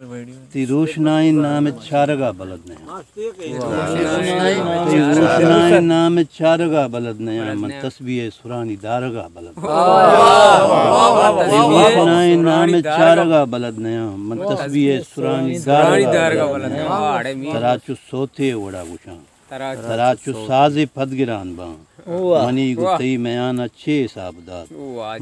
تئی روشنائیں نام چارگا بلد نیاں۔ تئی روشنائیں نام چارگا بلد نیاں، من تسبیح سرانی دارگا بلد نیاں۔ تئی روشنائیں نام چارگا بلد نیاں، من تسبیح سرانی دارگا بلد نیاں۔ ترا چو سوتے وڑا گوشاں، ترا چو سازے پد گران باں۔ منی گوں تئی میان ء چے حساب دات؟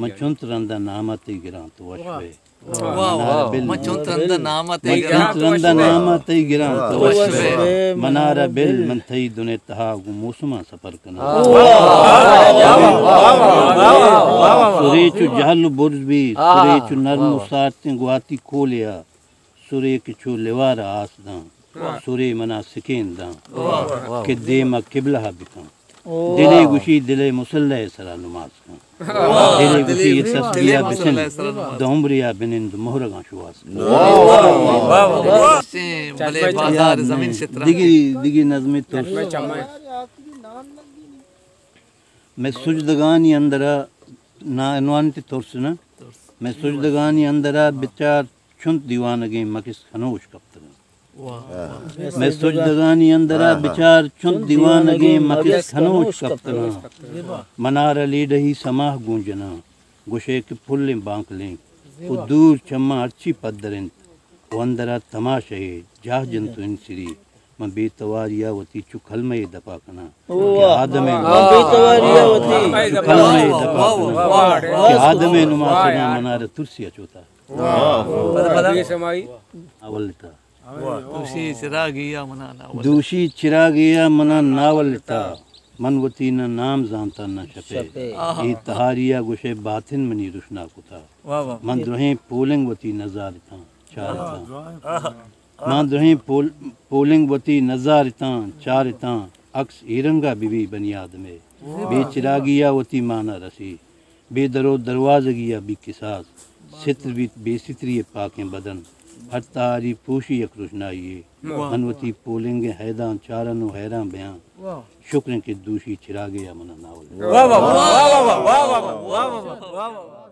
من چنت رند ء نام ء تئی گراں تو وش بئے۔ واہ، واہ، واہ۔ من چنت رند ء نام ء تئی گراں، تو وش بئے۔ منارا بل، من تئی دن ء تہا گوں موسماں سفر کناں۔ سرے چو جہل و برز بی، سرے چو نرم و سارتیں گواتی کولے ء، سرے کہ چو لیوار ء آس داں، سرے منا سکین داں، کہ دیم ء قبلہ ء بکن۔ دلے گوشی دل ء مسلح ء سرا نماز کن۔ دلے گوشی اے تسبیح ء بسن، دہ عمرے ء بنند مہرگاں شواز کن۔ بلے بازار زمین شترا۔ دگی، دگی نظمے تو۔ مئے سجدگانی اندرا نا-، عنوان تی ترس نہ۔ مئے سجدگانی اندرا بچار چنت دیوانگیں مکس خنوش کپتگاں۔ مئے سجدگانی اندرا بچار چنت دیوانگیں مکس خنوش کپتگاں۔ منارا لیڈہی سماہ گونجناں، گوشے کہ پھلیں بانکلیں و دور چماں ہرچی پدر انت و اندرا تماشہے جاہ جنت و انسری۔ من بے تواری ء وتی چو کلمہ ء دپا کناں کہ آدم ء، من بے تواری ء وتی چو کلمہ ء دپا کناں کہ آدم ء نماسگاں منارا ترسی ء چوتا۔ ناول لتا۔ دوشی چراگے ء منا ناول۔ دوشی چراگے ء منا ناول لتا۔ من وتی نہ نام زانتا نہ شپے۔ اے تہاری ء گوشے باطن منی رشنا کتا۔ من درہیں پولنگ وتی نزارتاں، چارتاں۔ ماں درہیں پول-، پولنگ وتی نزارتاں، چارتاں، عکس اے رنگا بہ بی بنی آدمے۔ بے چراگیا وتی مانا رسی۔ بے در و دروازگیا بی کساس۔ ستر بیت بے ستری پاکیں بدن۔ ہر تہاری پوشی یک رژنائیے۔ من وتی پولنگیں حیداں چارن و حیران بیاں۔ شکریں کہ دوشی چراگیا منا ناول۔ واہ، واہ، واہ۔